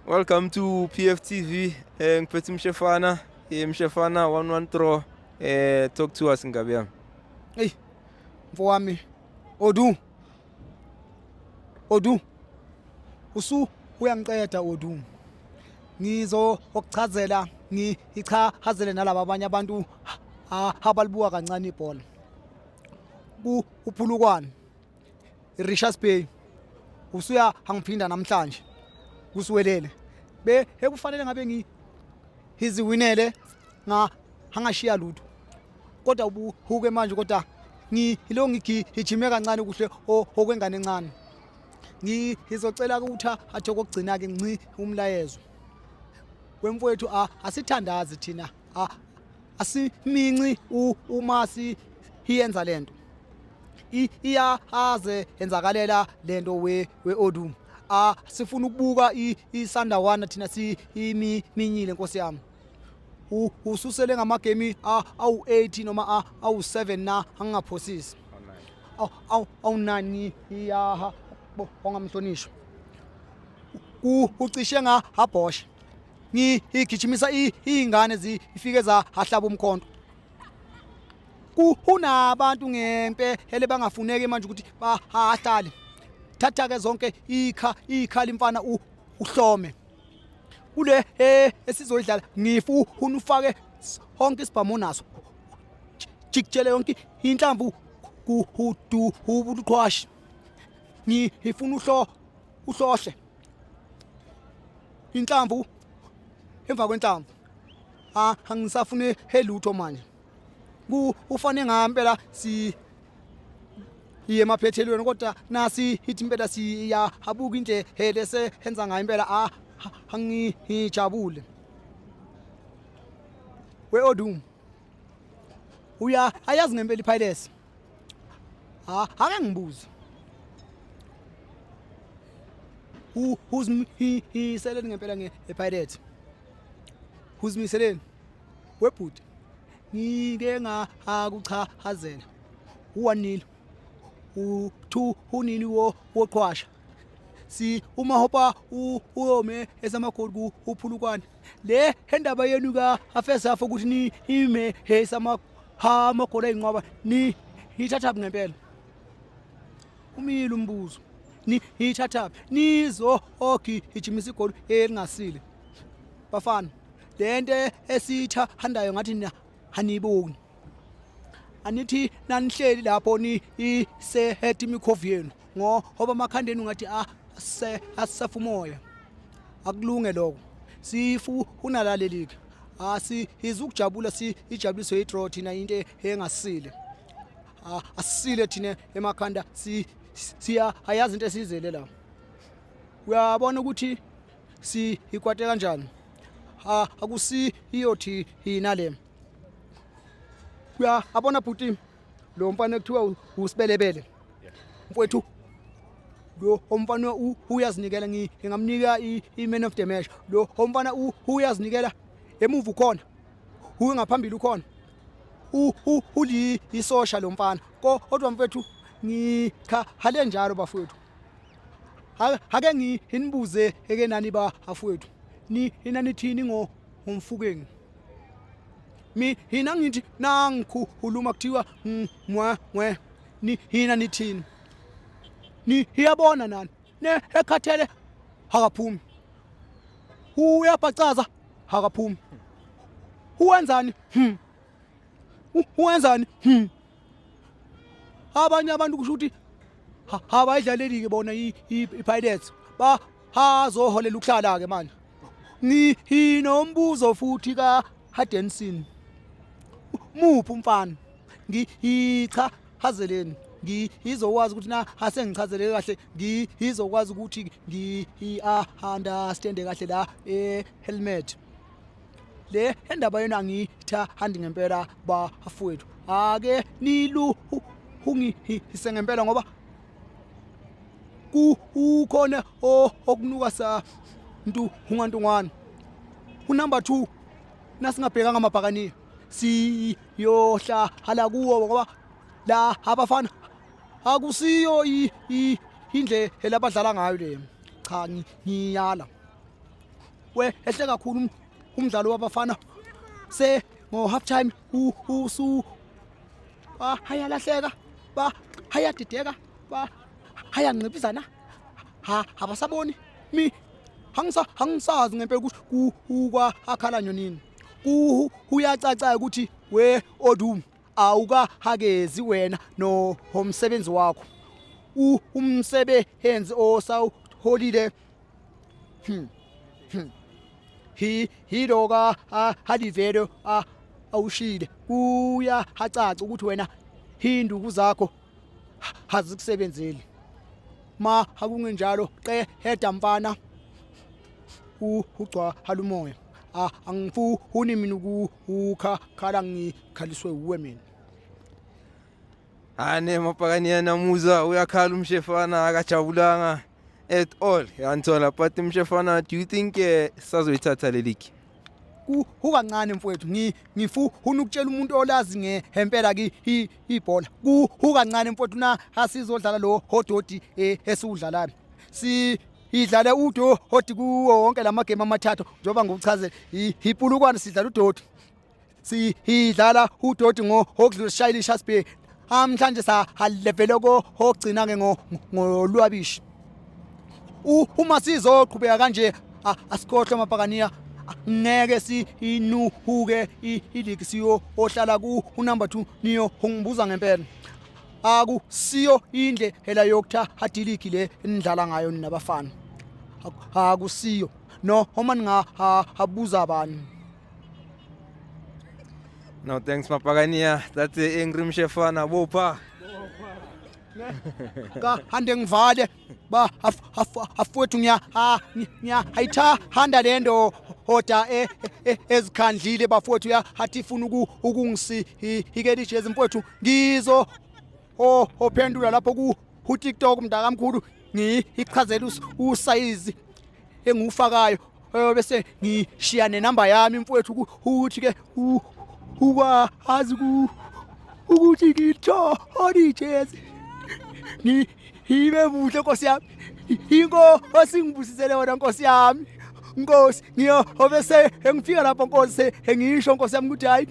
Welcome to PFTV. Ngiphethe Mshefana, Mshefana 113. Talk to us, ngabe yami. Hey, mfowami. Odu. Odu. Usu uyangiqeda, Odu. Ngizo okuchazela, ngichazele nalaba abanye abantu abalibuka kancane ibhola. Ku uPhulukwane. Richards Bay. Usuya angiphinda namhlanje. Kusiwelele. Be ekufanele ngabe ngi iziwinele nga angashiya lutho. Kodwa ubuhuke manje, kodwa ngilo ngigijime kancane kuhle okwengane encane. Ngizocela ukuthi athi okugcina ke nci umlayezo wemfowethu, asithandazi thina, asiminci uma siyenza lento, iya aze yenzakalela lento we Odu. Sifuna ukubuka iSandawana thina, si iminyile, nkosi yami. Ususele ngamagemi awu-8 noma awu-7 na angingaphosisi, awu-9 yaha, ongamhlonishwa ucishe ngahabhosha ngigijimisa iy'ngane zifike zahlaba umkhonto. Kunabantu ngempela bangafuneki manje ukuthi bahlale. Thatha-ke zonke ikha ikhala imfana, uhlome kule esizoyidlala. Ngifuna ufake honke isibhamu naso, jikijele yonke inhlamvu kuhudu ubuqhwashi. Ngifuna uhlohle inhlamvu emva kwenhlamvu. Angisafune helutho manje. Ku ufane ngampela si iye emaphethelweni, kodwa nasi ithi impela siyahabuka indle lese enza ngayo impela, angijabule. We Odum, uya ayazi ngempela iPirates. Ake ngibuze, uzimiseleni ngempela ngePirates? Uzimiseleni, webhuti? Ngike ngakuchazela u-1-0, u-2 unini wo woqhwasha si umahopa uyome esamagoli ku uPhulukwane. Le endaba yenu ka afesafa ukuthi ni ime esama ha amagoli ayinqwaba, ni ithatha ngempela? Umile umbuzo, ni ithatha nizo ogi ijimisa igoli elingasile? Bafana, lento esitha handayo ngathi nina aniyiboni. Anithi nanihleli lapho ni isehead imikhovu yenu ngoba amakhandeni ungathi se asafa umoya. Akulunge lokho, sifu unalalelike asi izukujabula, si ijabuliso yidraw thina, into engasile. Asisile thina emakhanda, si siya ayazi into esizele la. Uyabona ukuthi si ikwate kanjani? Ha, akusi iyothi hina le. Uya abona bhuti, lo mfana ekuthiwa uSibelebele, mfowethu, lo omfana uyazinikela. Ngingamnika i-man of the match lo omfana. Uyazinikela emuva, ukhona uye ngaphambili, ukhona uli isosha lo mfana. Kodwa mfethu, ngicha hale njalo bafowethu. Ake nginibuze eke nani bafowethu, ni inanithini ngo ngomfukeng? Mi hina ngithi nangikhuluma kuthiwa mwe mwe, ni hina nithini? Ni iyabona nani ne ekhathele akaphumi, uyabhacaza akaphumi, uwenzani? Uwenzani? Abanye abantu kusho ukuthi abayidlaleli ke bona iPirates, ba hazoholela ukuhlala ke manje. Nginombuzo futhi ka Hadenson, muphi umfana? Ngicha hazeleni, ngizokwazi ukuthi na asengichazele kahle, ngizokwazi ukuthi ngi understand kahle la e helmet le endaba yenu. Angiyithandi ngempela bafowethu, ake nilu ungihise ngempela ngoba ku ukhona okunuka sa ntu ungantungwana unumber 2. Nasingabhekanga amabhakaniya siyohla kuwo ngoba la abafana akusiyo indlela abadlala ngayo le. Cha, ngiyala. We ehle kakhulu umdlalo wabafana se ngo half time usu hayalahleka ba hayadideka ba hayanciphisana ha abasaboni mi hangisa hangisazi ngempela ukuthi ukwa akhala nyonini ku uyacaca ukuthi we odum awukahakezi wena no homsebenzi wakho umsebenzi osawuholile hi hiloka halivelo awushile kuya hacaca ukuthi wena hinduku zakho hazikusebenzeli ma akungenjalo qeheda mfana ugcwa halumoya angifuni mina ukukha khala ngikhaliswe uwe mina. Ane mapakaniya namuza uyakhala umshefana akajabulanga at all yanthola. But mshefana, do you think sazoyithatha le league? Kukancane mfowethu, ngifuna ukutshela umuntu olazi ngempela ki ibhola. Kukancane mfowethu, na asizodlala lo hododi esiwudlalayo. Si idlale udo hodi kuwo wonke lamagame amathathu njengoba ngikuchazele. Ipulukwane sidlala udodi. Sidlala udodi ngo okudlula sishayile iShasbury. Namhlanje sa halevele ko ogcina ke ngolwabishi. Uma sizoqhubeka kanje asikhohlwe amabhakaniya ngeke sinuhuke iligi siyo ohlala ku number 2 niyo ungibuza ngempela. Akusiyo indlela yokuthatha iligi le enidlala ngayo nabafana. Akusiyo. No, uma ningabuza abantu. No, thanks Mapakania. That's the angry mshefana bopha. Ka hande ngivale ba afowethu ngiya ngiya ayithanda lento hoda ezikhandlile bafowethu ya hathi ifuna ukungisi ijezi mfowethu ngizo ophendula lapho ku TikTok mntakamkhulu ngiyichazela usayizi engiwufakayo bese ngishiya nenamba yami mfowethu ukuthi ke ukwazi ukuthi ngithole ijezi ngibe muhle Nkosi yami. Inkosi ngibusisele wena Nkosi yami. Nkosi ngiyo obese engifika lapho Nkosi engisho Nkosi yami ukuthi hayi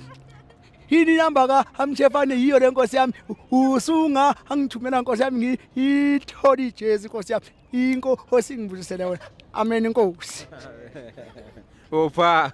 yini inamba ka amchefane yiyo le Nkosi yami usunga angithumela Nkosi yami ngiyithole ijezi Nkosi yami. Inkosi ngibusisele wena. Amen Nkosi. Bopha.